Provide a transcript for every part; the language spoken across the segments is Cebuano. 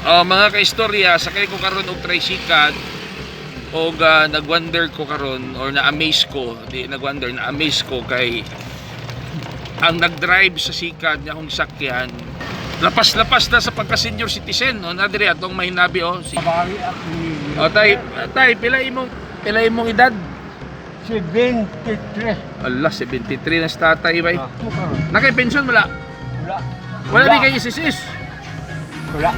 Oh, mga kaistorya, sakay ko karon og tricycle og nagwonder ko karon or na-amaze ko, di nagwonder, na-amaze ko kay ang nag-drive sa sikad niya akong sakyan, lapas-lapas na sa pagka-senior citizen, no? Na diri atong mahinabi, oh. Si Kabari ako ni Oh, tay, tay, pila imong edad? 73. Allah, 73 na si tatay, bay. Ah, mo karon. Nakay-pension wala? Wala. Wala di kay SSS. Wala.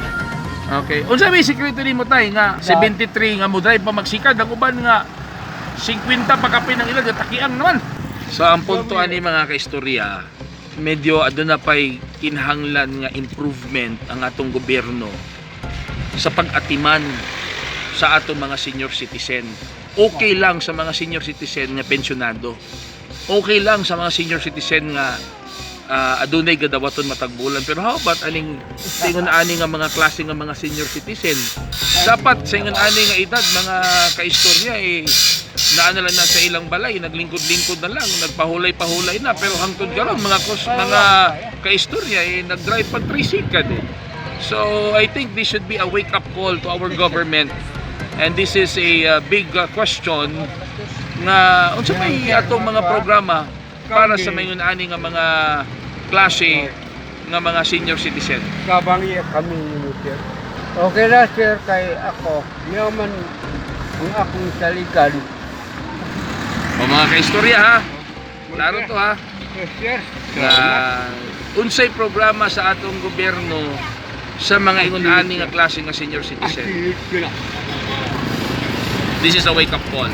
Okay. Unsa may sikreto nimo, tay, nga 73 nga mo drive pa magsikad, ang uban nga 50 pa kapin ang ilan takiang naman? So ang punto ani, mga kaistorya, medyo aduna pay kinahanglan nga improvement ang atong gobyerno sa pag-atiman sa atong mga senior citizen. Okay lang sa mga senior citizen nga pensyonado. Okay lang sa mga senior citizen nga adunay gadawaton matag bulan, pero how about aning tingon ani nga mga klase nga mga senior citizen? Dapat sa ingon ani nga edad, mga kaistorya, eh naa na lang na sa ilang balay, naglingkod-lingkod na lang, nagpahulay-pahulay na, pero hangtod karon, mga kaistorya, eh nagdrive pag tricycle eh. So I think this should be a wake up call to our government and this is a big question nga unsa may atong mga programa para sa mayon ani nga mga klase nga mga senior citizen. Kabangi kami ni sir. Okay na, sir, kay ako. Yaman ang akong saligan. O, mga kaistorya ha, klaro to ha, Yes, sir. nga unsay programa sa atong gobyerno sa mga ingon ani nga klase nga senior citizen. Asilip ko na. This is a wake up call.